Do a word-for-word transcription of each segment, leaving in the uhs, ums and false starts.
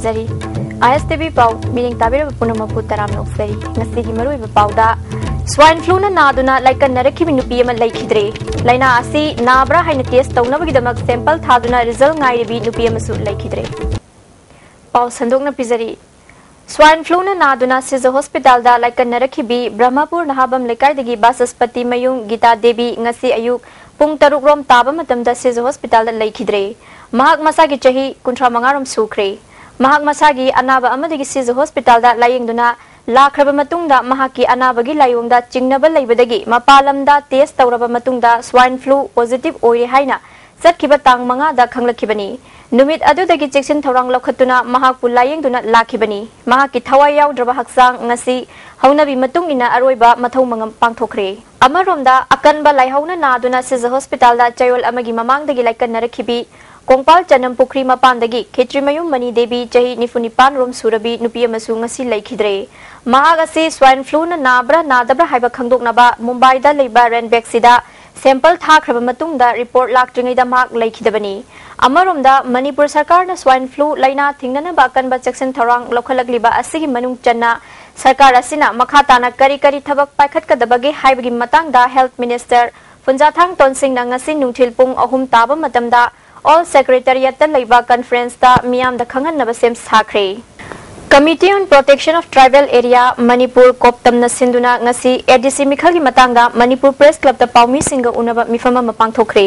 ꯇꯥꯕꯤꯔꯤ꯫ ꯑꯥꯏ ꯑꯦꯁ T V ꯄꯥꯎ ꯃꯤꯠꯌꯦꯡ ꯇꯥꯕꯤꯔꯕ ꯄꯨꯝꯅꯃꯛꯄꯨ ꯇꯔꯥꯝꯅ ꯑꯣꯛꯆꯔꯤ꯫ ꯉꯁꯤꯒꯤ ꯃꯔꯨꯑꯣꯏꯕ ꯄꯥꯎꯗ, ꯁ꯭ꯋꯥꯏꯟ ꯐ꯭ꯂꯨꯅ ꯅꯥꯗꯨꯅ ꯂꯥꯏꯀꯠꯅꯔꯛꯈꯤꯕ ꯅꯨꯄꯤ ꯑꯃ ꯂꯩꯈꯤꯗ꯭ꯔꯦ꯫ ꯂꯥꯏꯅꯥ ꯑꯁꯤ ꯅꯥꯕ꯭ꯔꯥ ꯍꯥꯏꯅ ꯇꯦꯁ ꯇꯧꯅꯕꯒꯤꯗꯃꯛ ꯁꯦꯝꯄꯜ ꯊꯥꯗꯨꯅ ꯔꯤꯖꯜ ꯉꯥꯏꯔꯤꯕꯤ ꯅꯨꯄꯤ ꯑꯃꯁꯨ ꯂꯩꯈꯤꯗ꯭ꯔꯦ꯫ ꯄꯥꯎ ꯁꯟꯗꯣꯛꯅ ꯄꯤꯖꯔꯤ꯫ ꯁ꯭ꯋꯥꯏꯟ ꯐ꯭ꯂꯨꯅ ꯅꯥꯗꯨꯅ ꯁꯤꯖ ꯍꯣꯁꯄꯤꯇꯥꯜꯗ ꯂꯥꯏꯀꯠꯅꯔꯛꯈꯤꯕꯤ ꯕ꯭ꯔꯍꯃꯄꯨꯔ ꯅꯍꯥꯕꯝ ꯂꯩꯀꯥꯏꯗꯒꯤ ꯕꯥꯆꯁꯄꯇꯤ ꯃꯌꯨꯝ ꯒꯤꯇꯥ ꯗꯦꯕꯤ ꯉꯁꯤ ꯑꯌꯨꯛ ꯄꯨꯡ ꯇꯔꯨꯛ ꯔꯣꯝ ꯇꯥꯕ ꯃꯇꯝꯗ ꯁꯤꯖ ꯍꯣꯁꯄꯤꯇꯥꯜꯗ ꯂꯩꯈꯤꯗ꯭ꯔꯦ꯫ ꯃꯍꯥꯛ ꯃꯁꯥꯒꯤ ꯆꯍꯤ ꯀꯨꯟꯊ꯭ꯔꯥ ꯃꯉꯥ ꯔꯣꯝ ꯁꯨꯈ꯭ꯔꯦ꯫ ꯃꯍꯥꯛ ꯃꯁꯥꯒꯤ ꯑꯅꯥꯕ ꯑꯃꯗꯒꯤ ꯁꯤꯖ ꯍꯣꯁꯄꯤꯇꯥꯜꯗ ꯂꯥꯌꯦꯡꯗꯨꯅ ꯂꯥꯛꯈ꯭ꯔꯕ ꯃꯇꯨꯡꯗ ꯃꯍꯥꯛꯀꯤ ꯑꯅꯥꯕꯒꯤ ꯂꯥꯏꯑꯣꯡꯗ ꯆꯤꯡꯅꯕ ꯂꯩꯕꯗꯒꯤ ꯃꯄꯥꯟ ꯂꯝꯗ ꯇꯦꯁ ꯇꯧꯔꯕ ꯃꯇꯨꯡꯗ ꯁ꯭ꯋꯥꯏꯟ ꯐ꯭ꯂꯨ ꯄꯣꯖꯤꯇꯤꯚ ꯑꯣꯏꯔꯦ ꯍꯥꯏꯅ ꯆꯠꯈꯤꯕ ꯇꯥꯡ ꯃꯉꯥꯗ ꯈꯪꯂꯛꯈꯤꯕꯅꯤ꯫ ꯅꯨꯃꯤꯠ ꯑꯗꯨꯗꯒꯤ ꯆꯦꯛꯁꯤꯟ ꯊꯧꯔꯥꯡ ꯂꯧꯈꯠꯇꯨꯅ ꯃꯍꯥꯛꯄꯨ ꯂꯥꯌꯦꯡꯗꯨꯅ ꯂꯥꯛꯈꯤꯕꯅꯤ꯫ ꯃꯍꯥꯛꯀꯤ ꯊꯋꯥꯏ ꯌꯥꯎꯗ꯭ꯔꯕ ꯍꯛꯆꯥꯡ ꯉꯁꯤ ꯍꯧꯅꯕꯤ ꯃꯇꯨꯡ ꯏꯟꯅ ꯑꯔꯣꯏꯕ ꯃꯊꯧ ꯃꯉꯝ ꯄꯥꯡꯊꯣꯛꯈ꯭ꯔꯦ꯫ ꯑꯃꯔꯣꯝꯗ, ꯑꯀꯟꯕ ꯂꯥꯏꯍꯧꯅ ꯅꯥꯗꯨꯅ ꯁꯤꯖ ꯍꯣꯁꯄꯤꯇꯥꯜꯗ ꯆꯌꯣꯜ ꯑꯃꯒꯤ ꯃꯃꯥꯡꯗꯒꯤ ꯂꯥꯏꯀꯠꯅꯔꯛꯈꯤꯕꯤ ꯀꯣꯡꯄꯥꯜ ꯆꯅꯝ ꯄꯨꯈ꯭ꯔꯤ ꯃꯄꯥꯟꯗꯒꯤ ꯈꯦꯇ꯭ꯔꯤꯃꯌꯨꯝ ꯃꯅꯤ ꯗꯦꯕꯤ, ꯆꯍꯤ ꯅꯤꯐꯨ ꯅꯤꯄꯥꯟ ꯔꯣꯝ ꯁꯨꯔꯕꯤ ꯅꯨꯄꯤ ꯑꯃꯁꯨ ꯉꯁꯤ ꯂꯩꯈꯤꯗ꯭ꯔꯦ꯫ ꯃꯍꯥꯛ ꯑꯁꯤ ꯁ꯭ꯋꯥꯏꯟ ꯐ꯭ꯂꯨꯅ ꯅꯥꯕ꯭ꯔꯥ ꯅꯥꯗꯕ꯭ꯔꯥ ꯍꯥꯏꯕ ꯈꯪꯗꯣꯛꯅꯕ ꯃꯨꯝꯕꯥꯏꯗ ꯂꯩꯕ ꯔꯦꯟꯕꯦꯛꯁꯤꯗ ꯁꯦꯝꯄꯜ ꯊꯥꯈ꯭ꯔꯕ ꯃꯇꯨꯡꯗ ꯔꯤꯄꯣꯔꯠ ꯂꯥꯛꯇ꯭ꯔꯤꯉꯩꯗ ꯃꯍꯥꯛ ꯂꯩꯈꯤꯗꯕꯅꯤ꯫ ꯑꯃꯔꯣꯝꯗ, ꯃꯅꯤꯄꯨꯔ ꯁꯔꯀꯥꯔꯅ ꯁ꯭ꯋꯥꯏꯟ ꯐ꯭ꯂꯨ ꯂꯥꯏꯅꯥ ꯊꯤꯡꯅꯅꯕ ꯑꯀꯟꯕ ꯆꯦꯛꯁꯤꯟ ꯊꯧꯔꯥꯡ ꯂꯧꯈꯠꯂꯛꯂꯤꯕ ꯑꯁꯤꯒꯤ ꯃꯅꯨꯡ ꯆꯟꯅ ꯁꯔꯀꯥꯔ ꯑꯁꯤꯅ ꯃꯈꯥ ꯇꯥꯅ ꯀꯔꯤ ꯀꯔꯤ ꯊꯕꯛ ꯄꯥꯏꯈꯠꯀꯗꯕꯒꯦ ꯍꯥꯏꯕꯒꯤ ꯃꯇꯥꯡꯗ ꯍꯦꯜꯊ ꯃꯤꯅꯤꯁꯇꯔ ꯐꯨꯟꯖꯥꯊꯥꯡ ꯇꯣꯟꯁꯤꯡꯅ ꯉꯁꯤ ꯅꯨꯡꯊꯤꯜ ꯄꯨꯡ ꯑꯍꯨꯝ ꯇꯥꯕ ꯃꯇꯝꯗ ꯑꯣꯜ ꯁꯦꯀ꯭ꯔꯦꯇꯔꯤꯌꯦꯠꯇ ꯂꯩꯕ ꯀꯟꯐꯔꯦꯟꯁꯇ ꯃꯤꯌꯥꯝꯗ ꯈꯪꯍꯟꯅꯕ ꯁꯦꯝ ꯁꯥꯈ꯭ꯔꯦ꯫ Committee on Protection of Tribal Area Manipur, ꯀꯣꯞꯇꯝꯅ ꯁꯤꯟꯗꯨꯅ ꯉꯁꯤ ꯑꯦ ꯗꯤ ꯁꯤ ꯃꯤꯈꯜꯒꯤ ꯃꯇꯥꯡꯗ ꯃꯅꯤꯄꯨꯔ ꯄ꯭ꯔꯦꯁ ꯀ꯭ꯂꯕꯇ ꯄꯥꯎꯃꯤꯁꯤꯡꯒ ꯎꯅꯕ ꯃꯤꯐꯝ ꯑꯃ ꯄꯥꯡꯊꯣꯛꯈ꯭ꯔꯦ꯫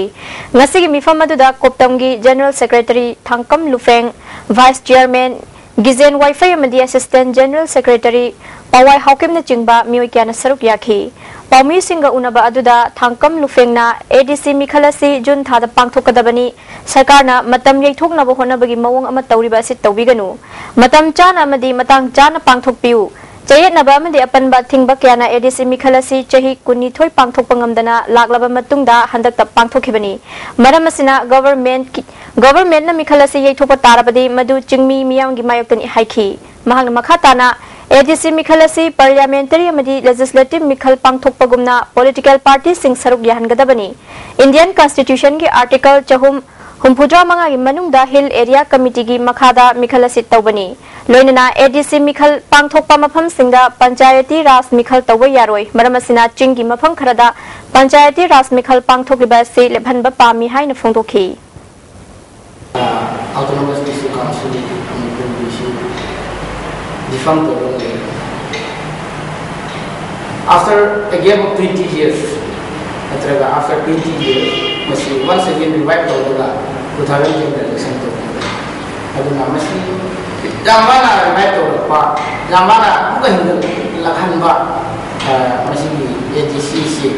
ꯉꯁꯤꯒꯤ ꯃꯤꯐꯝ ꯑꯗꯨꯗ ꯀꯣꯞꯇꯝꯒꯤ ꯖꯦꯅꯔꯦꯜ ꯁꯦꯀ꯭ꯔꯦꯇꯔꯤ ꯊꯥꯡꯀꯝ ꯂꯨꯐꯦꯡ, ꯚꯥꯏꯁ ꯆꯤꯌꯔꯃꯦꯟ ꯒꯤꯖꯦꯟ ꯋꯥꯏꯐꯩ ꯑꯃꯗꯤ ꯑꯦꯁꯤꯁꯇꯦꯟ ꯖꯦꯅꯔꯦꯜ ꯁꯦꯀ꯭ꯔꯦꯇꯔꯤ ꯄꯥꯋꯥꯏ ꯍꯥꯎꯀꯤꯝꯅꯆꯤꯡꯕ ꯃꯤꯑꯣꯏ ꯀꯌꯥꯅ ꯁꯔꯨꯛ ꯌꯥꯈꯤ꯫ ꯄꯥꯎꯃꯤꯁꯤꯡꯒ ꯎꯅꯕ ꯑꯗꯨꯗ ꯊꯥꯡꯀꯝ ꯂꯨꯐꯦꯡꯅ ꯑꯦ ꯗꯤ ꯁꯤ ꯃꯤꯈꯜ ꯑꯁꯤ ꯖꯨꯟ ꯊꯥꯗ ꯄꯥꯡꯊꯣꯛꯀꯗꯕꯅꯤ, ꯁꯔꯀꯥꯔꯅ ꯃꯇꯝ ꯌꯩꯊꯣꯛꯅꯕ ꯍꯣꯠꯅꯕꯒꯤ ꯃꯑꯣꯡ ꯑꯃ ꯇꯧꯔꯤꯕ ꯑꯁꯤ ꯇꯧꯕꯤꯒꯅꯨ, ꯃꯇꯝ ꯆꯥꯅ ꯑꯃꯗꯤ ꯃꯇꯥꯡ ꯆꯥꯅ ꯄꯥꯡꯊꯣꯛꯄꯤꯌꯨ꯫ ꯆꯌꯦꯠꯅꯕ ꯑꯃꯗꯤ ꯑꯄꯟꯕ ꯊꯤꯡꯕ ꯀꯌꯥꯅ ꯑꯦ ꯗꯤ ꯁꯤ ꯃꯤꯈꯜ ꯑꯁꯤ ꯆꯍꯤ ꯀꯨꯟꯅꯤꯊꯣꯏ ꯄꯥꯡꯊꯣꯛꯄ ꯉꯝꯗꯅ ꯂꯥꯛꯂꯕ ꯃꯇꯨꯡꯗ ꯍꯟꯗꯛꯇ ꯄꯥꯡꯊꯣꯛꯈꯤꯕꯅꯤ꯫ ꯃꯔꯝ ꯑꯁꯤꯅ ꯒꯚꯔꯟꯃꯦꯟꯠꯀꯤ, ꯒꯚꯔꯟꯃꯦꯟꯠꯅ ꯃꯤꯈꯜ ꯑꯁꯤ ꯌꯩꯊꯣꯛꯄ ꯇꯥꯔꯕꯗꯤ ꯃꯗꯨ ꯆꯤꯡꯃꯤ ꯃꯤꯌꯥꯝꯒꯤ ꯃꯥꯌꯣꯛꯇꯅꯤ ꯍꯥꯏꯈꯤ꯫ ꯃꯍꯥꯛꯅ ꯃꯈꯥ ꯇꯥꯅ ꯑꯦ ꯗꯤ ꯁꯤ ꯃꯤꯈꯜ ꯑꯁꯤ ꯄꯥꯔꯂꯤꯌꯥꯃꯦꯟꯇꯔꯤ ꯑꯃꯗꯤ ꯂꯦꯖꯤꯁꯂꯦꯇꯤꯚ ꯃꯤꯈꯜ ꯄꯥꯡꯊꯣꯛꯄꯒꯨꯝꯅ ꯄꯣꯂꯤꯇꯤꯀꯦꯜ ꯄꯥꯔꯇꯤꯁꯤꯡ ꯁꯔꯨꯛ ꯌꯥꯍꯟꯒꯗꯕꯅꯤ꯫ ꯏꯟꯗꯤꯌꯟ ꯀꯟꯁꯇꯤꯇ꯭ꯌꯨꯁꯟꯒꯤ ꯑꯥꯔꯇꯤꯀꯜ ꯆꯍꯨꯝ ꯍꯨꯝꯐꯨꯇꯔꯥ ꯃꯉꯥꯒꯤ ꯃꯅꯨꯡꯗ ꯍꯤꯜ ꯑꯦꯔꯤꯌꯥ ꯀꯃꯤꯇꯤꯒꯤ ꯃꯈꯥꯗ ꯃꯤꯈꯜ ꯑꯁꯤ ꯇꯧꯕꯅꯤ꯫ ꯂꯣꯏꯅꯅ ꯑꯦꯗꯤꯁꯤ ꯃꯤꯈꯜ ꯄꯥꯡꯊꯣꯛꯄ ꯃꯐꯝꯁꯤꯡꯗ ꯄꯟꯆꯥꯌꯇꯤ ꯔꯥꯖ ꯃꯤꯈꯜ ꯇꯧꯕ ꯌꯥꯔꯣꯏ꯫ ꯃꯔꯝ ꯑꯁꯤꯅ ꯆꯤꯡꯒꯤ ꯃꯐꯝ ꯈꯔꯗ ꯄꯟꯆꯥꯌꯇꯤ ꯔꯥꯖ ꯃꯤꯈꯜ ꯄꯥꯡꯊꯣꯛꯂꯤꯕ ꯑꯁꯤ ꯂꯦꯞꯍꯟꯕ ꯄꯥꯝꯃꯤ ꯍꯥꯏꯅ ꯐꯣꯡꯗꯣꯛꯈꯤ꯫ Autonomous District Council ꯃꯅꯤꯄꯨꯔꯒꯤꯁꯤ defunct ꯇꯧꯔꯒ ꯂꯩꯔꯦ꯫ After a gap of twenty years, ꯅꯠꯇ꯭ꯔꯒ after twenty years, ꯃꯁꯤ once again revive ꯇꯧꯔꯒ two thousand ten election ꯇꯧꯈꯤꯕ꯫ ꯑꯗꯨꯅ ꯃꯁꯤ ꯌꯥꯝ ꯋꯥꯅ revive ꯇꯧꯔꯛꯄ, ꯌꯥꯝ ꯋꯥꯅ ꯑꯃꯨꯛꯀ ꯍꯤꯡꯒꯠꯂꯛꯍꯟꯕ, ꯑ, ꯃꯁꯤꯒꯤ ꯑꯦ ꯗꯤ ꯁꯤꯁꯤ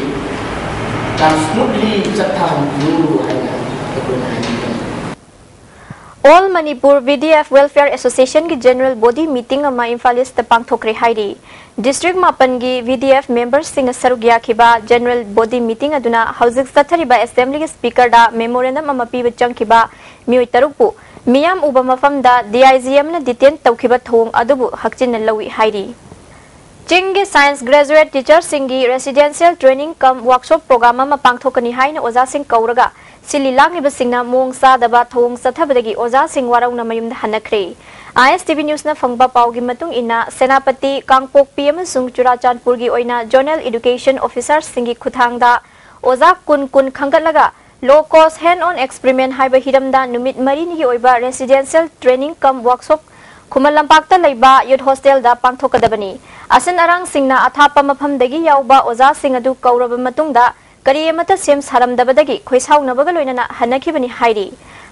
ꯌꯥꯝ smoothly ꯆꯠꯊꯍꯟꯕꯤꯌꯨ ꯍꯥꯏꯅ ꯑꯩꯈꯣꯏꯅ ꯍꯥꯏꯅꯤꯡꯕꯅꯤ꯫ All Manipur V D F Welfare Association ꯒꯤ General Body Meeting ꯑꯃ ꯏꯝꯐꯥꯜ ꯏꯁꯇ ꯄꯥꯡꯊꯣꯛꯈ꯭ꯔꯦ ꯍꯥꯏꯔꯤ꯫ ꯗꯤꯁꯇ꯭ꯔꯤꯛ ꯃꯥꯄꯟꯒꯤ V D F memberꯁꯤꯡꯅ ꯁꯔꯨꯛ ꯌꯥꯈꯤꯕ General Body Meeting ꯑꯗꯨꯅ ꯍꯧꯖꯤꯛ ꯆꯠꯊꯔꯤꯕ Assembly ꯒꯤ Speaker ꯗ memorandum ꯑꯃ ꯄꯤꯕ ꯆꯪꯈꯤꯕ ꯃꯤꯑꯣꯏ ꯇꯔꯨꯛꯄꯨ ꯃꯤꯌꯥꯝ ꯎꯕ ꯃꯐꯝꯗ D I G ꯑꯃꯅ detain ꯇꯧꯈꯤꯕ ꯊꯧꯑꯣꯡ ꯑꯗꯨꯕꯨ ꯍꯛꯆꯤꯟꯅ ꯂꯧꯏ ꯍꯥꯏꯔꯤ꯫ ꯆꯤꯡꯒꯤ Science Graduate Teacherꯁꯤꯡꯒꯤ Residential Training cum Workshop Program ꯑꯃ ꯄꯥꯡꯊꯣꯛꯀꯅꯤ ꯍꯥꯏꯅ ꯑꯣꯖꯥꯁꯤꯡ ꯀꯧꯔꯒ ꯁꯤꯜꯂꯤ ꯂꯥꯡꯂꯤꯕꯁꯤꯡꯅ ꯃꯑꯣꯡ ꯆꯥꯗꯕ ꯊꯧꯑꯣꯡ ꯆꯠꯊꯕꯗꯒꯤ ꯑꯣꯖꯥꯁꯤꯡ ꯋꯥꯔꯧꯅ ꯃꯌꯨꯝꯗ ꯍꯟꯅꯈ꯭ꯔꯦ꯫ I S T V Newsꯅ ꯐꯪꯕ ꯄꯥꯎꯒꯤ ꯃꯇꯨꯡ ꯏꯟꯅ, ꯁꯦꯅꯥꯄꯇꯤ, ꯀꯥꯡꯄꯣꯛꯄꯤ ꯑꯃꯁꯨꯡ ꯆꯨꯔꯥꯆꯥꯟꯄꯨꯔꯒꯤ ꯑꯣꯏꯅ Zonal Education Officerꯁꯤꯡꯒꯤ ꯈꯨꯠꯊꯥꯡꯗ ꯑꯣꯖꯥ ꯀꯨꯟ ꯀꯨꯟ ꯈꯟꯒꯠꯂꯒ Low Cost Hand On Experiment ꯍꯥꯏꯕ ꯍꯤꯔꯝꯗ ꯅꯨꯃꯤꯠ ꯃꯔꯤꯅꯤꯒꯤ ꯑꯣꯏꯕ Residential Training cum Workshop ꯈꯨꯃꯟ ꯂꯝꯄꯥꯛꯇ ꯂꯩꯕ Youth Hostelꯗ ꯄꯥꯡꯊꯣꯛꯀꯗꯕꯅꯤ꯫ ꯑꯁꯤꯟ ꯑꯔꯥꯡꯁꯤꯡꯅ ꯑꯊꯥꯞꯄ ꯃꯐꯝꯗꯒꯤ ꯌꯥꯎꯕ ꯑꯣꯖꯥꯁꯤꯡ ꯑꯗꯨ ꯀꯧꯔꯕ ꯃꯇꯨꯡꯗ ꯀꯔꯤ ꯑꯃꯠꯇ ꯁꯦꯝ ꯁꯥꯔꯝꯗꯕꯗꯒꯤ ꯈꯣꯏꯁꯥꯎꯅꯕꯒ ꯂꯣꯏꯅꯅ ꯍꯟꯅꯈꯤꯕꯅꯤ ꯍꯥꯏꯔꯤ꯫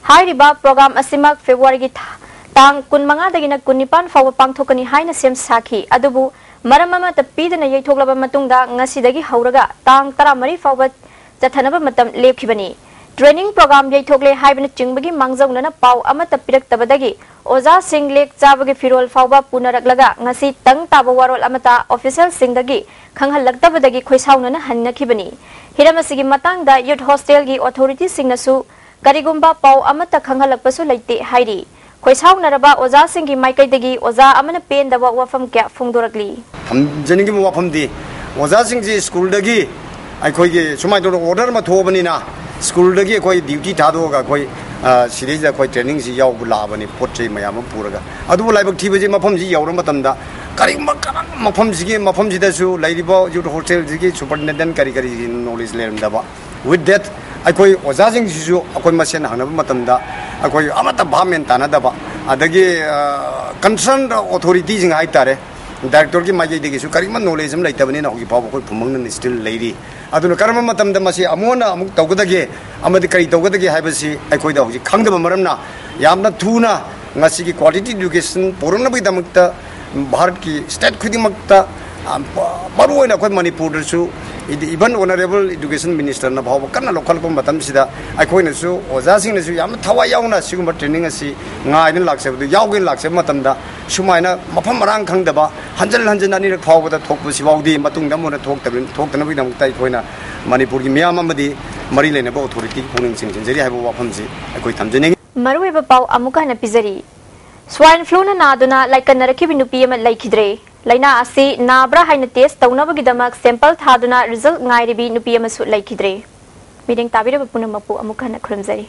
ꯍꯥꯏꯔꯤꯕ program ꯑꯁꯤꯃꯛ Februaryꯒꯤ ꯊꯥ-, ꯇꯥꯡ ꯀꯨꯟꯃꯉꯥꯗꯒꯤꯅ ꯀꯨꯟꯅꯤꯄꯥꯟ ꯐꯥꯎꯕ ꯄꯥꯡꯊꯣꯛꯀꯅꯤ ꯍꯥꯏꯅ ꯁꯦꯝ ꯁꯥꯈꯤ꯫ ꯑꯗꯨꯕꯨ ꯃꯔꯝ ꯑꯃꯠꯇ ꯄꯤꯗꯅ ꯌꯩꯊꯣꯛꯂꯕ ꯃꯇꯨꯡꯗ ꯉꯁꯤꯗꯒꯤ ꯍꯧꯔꯒ ꯇꯥꯡ ꯇꯔꯥꯃꯔꯤ ꯐꯥꯎꯕ ꯆꯠꯊꯅꯕ ꯃꯇꯝ ꯂꯦꯞꯈꯤꯕꯅꯤ꯫ Training program ꯌꯩꯊꯣꯛꯂꯦ ꯍꯥꯏꯕꯅꯆꯤꯡꯕꯒꯤ ꯃꯥꯡꯖꯧꯅꯅ ꯄꯥꯎ ꯑꯃꯠꯇ ꯄꯤꯔꯛꯇꯕꯗꯒꯤ ꯑꯣꯖꯥꯁꯤꯡ ꯂꯦꯛ ꯆꯥꯕꯒꯤ ꯐꯤꯔꯣꯜ ꯐꯥꯎꯕ ꯄꯨꯅꯔꯛꯂꯒ ꯉꯁꯤ ꯇꯪ ꯇꯥꯕ ꯋꯥꯔꯣꯜ ꯑꯃꯠꯇ officialꯁꯤꯡꯗꯒꯤ ꯈꯪꯍꯜꯂꯛꯇꯕꯗꯒꯤ ꯈꯣꯏꯁꯥꯎꯅꯅ ꯍꯟꯅꯈꯤꯕꯅꯤ꯫ ꯍꯤꯔꯝ ꯑꯁꯤꯒꯤ ꯃꯇꯥꯡꯗ Youth Hostelꯒꯤ authorityꯁꯤꯡꯅꯁꯨ ꯀꯔꯤꯒꯨꯝꯕ ꯄꯥꯎ ꯑꯃꯠꯇ ꯈꯪꯍꯜꯂꯛꯄꯁꯨ ꯂꯩꯇꯦ ꯍꯥꯏꯔꯤ꯫ ꯈꯣꯏꯁꯥꯎꯅꯔꯕ ꯑꯣꯖꯥꯁꯤꯡꯒꯤ ꯃꯥꯏꯀꯩꯗꯒꯤ ꯑꯣꯖꯥ ꯑꯃꯅ ꯄꯦꯟꯗꯕ ꯋꯥꯐꯝ ꯀꯌꯥ ꯐꯣꯡꯗꯣꯔꯛꯂꯤ꯫ ꯊꯝꯖꯅꯤꯡꯉꯤꯕ ꯋꯥꯐꯝꯗꯤ, ꯑꯣꯖꯥꯁꯤꯡꯁꯤ ꯁ꯭ꯀꯨꯜꯗꯒꯤ ꯑꯩꯈꯣꯏꯒꯤ ꯁꯨꯃꯥꯏꯅ ꯇꯧꯗꯅ order ꯑꯃ ꯊꯣꯛꯑꯕꯅꯤꯅ, ꯁ꯭ꯀꯨꯜꯗꯒꯤ ꯑꯩꯈꯣꯏ ꯗ꯭ꯌꯨꯇꯤ ꯊꯥꯗꯣꯛꯑꯒ ꯑꯩꯈꯣꯏ ꯁꯤꯗꯩꯁꯤꯗ ꯑꯩꯈꯣꯏ ꯇ꯭ꯔꯦꯅꯤꯡꯁꯤ ꯌꯥꯎꯕ ꯂꯥꯛꯑꯕꯅꯤ, ꯄꯣꯠ ꯆꯩ ꯃꯌꯥꯝ ꯑꯃ ꯄꯨꯔꯒ꯫ ꯑꯗꯨꯕꯨ ꯂꯥꯏꯕꯛ ꯊꯤꯕꯁꯤ ꯃꯐꯝꯁꯤ ꯌꯧꯔ ꯃꯇꯝꯗ ꯀꯔꯤꯒꯨꯝꯕ ꯀꯔꯝꯕ ꯃꯐꯝꯁꯤꯒꯤ ꯃꯐꯝꯁꯤꯗꯁꯨ ꯂꯩꯔꯤꯕ ꯌꯨꯠ ꯍꯣꯁꯇꯦꯜꯁꯤꯒꯤ ꯁꯨꯄꯔꯤꯟꯇꯦꯟꯗꯦꯟ ꯀꯔꯤ ꯀꯔꯤꯒꯤ ꯅꯣꯂꯦꯖ ꯂꯩꯔꯝꯗꯕ꯫ With that, ꯑꯩꯈꯣꯏ ꯑꯣꯖꯥꯁꯤꯡꯁꯤꯁꯨ ꯑꯩꯈꯣꯏ ꯃꯁꯦꯟ ꯍꯪꯅꯕ ꯃꯇꯝꯗ ꯑꯩꯈꯣꯏ ꯑꯃꯠꯇ ꯚꯥꯕ ꯃꯦꯟ ꯇꯥꯅꯗꯕ, ꯑꯗꯒꯤ ꯀꯟꯁꯔꯟ ꯑꯣꯊꯣꯔꯤꯇꯤꯁꯤꯡ ꯍꯥꯏꯇꯥꯔꯦ, ꯗꯥꯏꯔꯦꯛꯇꯣꯔꯒꯤ ꯃꯥꯏꯀꯩꯗꯒꯤꯁꯨ ꯀꯔꯤꯒꯨꯝꯕ ꯅꯣꯂꯦꯖ ꯑꯃ ꯂꯩꯇꯕꯅꯤꯅ ꯍꯧꯖꯤꯛ ꯐꯥꯎꯕ ꯑꯩꯈꯣꯏ ꯐꯨꯝꯕꯪꯅ ꯁ꯭ꯇꯤꯜ ꯂꯩꯔꯤ꯫ ꯑꯗꯨꯅ ꯀꯔꯝꯕ ꯃꯇꯝꯗ ꯃꯁꯤ ꯑꯃꯨꯛ ꯍꯟꯅ ꯑꯃꯨꯛ ꯇꯧꯒꯗꯒꯦ ꯑꯃꯗꯤ ꯀꯔꯤ ꯇꯧꯒꯗꯒꯦ ꯍꯥꯏꯕꯁꯤ ꯑꯩꯈꯣꯏꯗ ꯍꯧꯖꯤꯛ ꯈꯪꯗꯕ ꯃꯔꯝꯅ, ꯌꯥꯝꯅ ꯊꯨꯅ ꯉꯁꯤꯒꯤ ꯀ꯭ꯋꯥꯂꯤꯇꯤ ꯏꯗꯨꯀꯦꯁꯟ ꯄꯨꯔꯛꯅꯕꯒꯤꯗꯃꯛꯇ ꯚꯥꯔꯠꯀꯤ ꯁ꯭ꯇꯦꯠ ꯈꯨꯗꯤꯡꯃꯛꯇ ꯃꯔꯨꯑꯣꯏꯅ ꯑꯩꯈꯣꯏ ꯃꯅꯤꯄꯨꯔꯗꯁꯨ, ꯏꯚꯟ ꯑꯣꯅꯔꯦꯕꯜ ꯏꯗꯨꯀꯦꯁꯟ ꯃꯤꯅꯤꯁꯇꯔꯅ ꯐꯥꯎꯕ ꯀꯟꯅ ꯂꯧꯈꯠꯂꯛꯄ ꯃꯇꯝꯁꯤꯗ, ꯑꯩꯈꯣꯏꯅꯁꯨ ꯑꯣꯖꯥꯁꯤꯡꯅꯁꯨ ꯌꯥꯝꯅ ꯊꯋꯥꯏ ꯌꯥꯎꯅ ꯁꯤꯒꯨꯝꯕ ꯇ꯭ꯔꯦꯅꯤꯡ ꯑꯁꯤ ꯉꯥꯏꯅ ꯂꯥꯛꯆꯕꯗꯨ, ꯌꯥꯎꯒꯦꯅ ꯂꯥꯛꯆꯕ ꯃꯇꯝꯗ ꯁꯨꯃꯥꯏꯅ ꯃꯐꯝ ꯃꯔꯥꯡ ꯈꯪꯗꯕ, ꯍꯟꯖꯤꯟ ꯍꯟꯖꯤꯟ ꯑꯅꯤꯔꯛ ꯐꯥꯎꯕꯗ ꯊꯣꯛꯄꯁꯤ ꯐꯥꯎꯗꯤ ꯃꯇꯨꯡꯗ ꯑꯃꯨꯛ ꯍꯟꯅ ꯊꯣꯛꯇꯕ-, ꯊꯣꯛꯇꯅꯕꯒꯤꯗꯃꯛꯇ ꯑꯩꯈꯣꯏꯅ ꯃꯅꯤꯄꯨꯔꯒꯤ ꯃꯤꯌꯥꯝ ꯑꯃꯗꯤ ꯃꯔꯤ ꯂꯩꯅꯕ ꯑꯣꯊꯣꯔꯤꯇꯤꯒꯤ ꯄꯨꯛꯅꯤꯡ ꯆꯤꯡꯁꯤꯟꯖꯔꯤ ꯍꯥꯏꯕ ꯋꯥꯐꯝꯁꯤ ꯑꯩꯈꯣꯏ ꯊꯝꯖꯅꯤꯡꯏ꯫ ꯃꯔꯨꯑꯣꯏꯕ ꯄꯥꯎ ꯑꯃꯨꯛꯀ ꯍꯟꯅ ꯄꯤꯖꯔꯤ꯫ ꯁ꯭ꯋꯥꯏꯟ ꯐ꯭ꯂꯨꯅ ꯅꯥꯗꯨꯅ ꯂꯥꯏꯀꯠꯅꯔꯛꯈꯤꯕ ꯅꯨꯄꯤ ꯑꯃ ꯂꯩꯈꯤꯗ꯭ꯔꯦ꯫ ꯂꯥꯏꯅꯥ ꯑꯁꯤ ꯅꯥꯕ꯭ꯔꯥ ꯍꯥꯏꯅ ꯇꯦꯁ ꯇꯧꯅꯕꯒꯤꯗꯃꯛ ꯁꯦꯝꯄꯜ ꯊꯥꯗꯨꯅ ꯔꯤꯖꯜꯠ ꯉꯥꯏꯔꯤꯕꯤ ꯅꯨꯄꯤ ꯑꯃꯁꯨ ꯂꯩꯈꯤꯗ꯭ꯔꯦ꯫ ꯃꯤꯠꯌꯦꯡ ꯇꯥꯕꯤꯔꯕ ꯄꯨꯝꯅꯃꯛꯄꯨ ꯑꯃꯨꯛ ꯍꯟꯅ ꯈꯨꯔꯨꯝꯖꯔꯤ꯫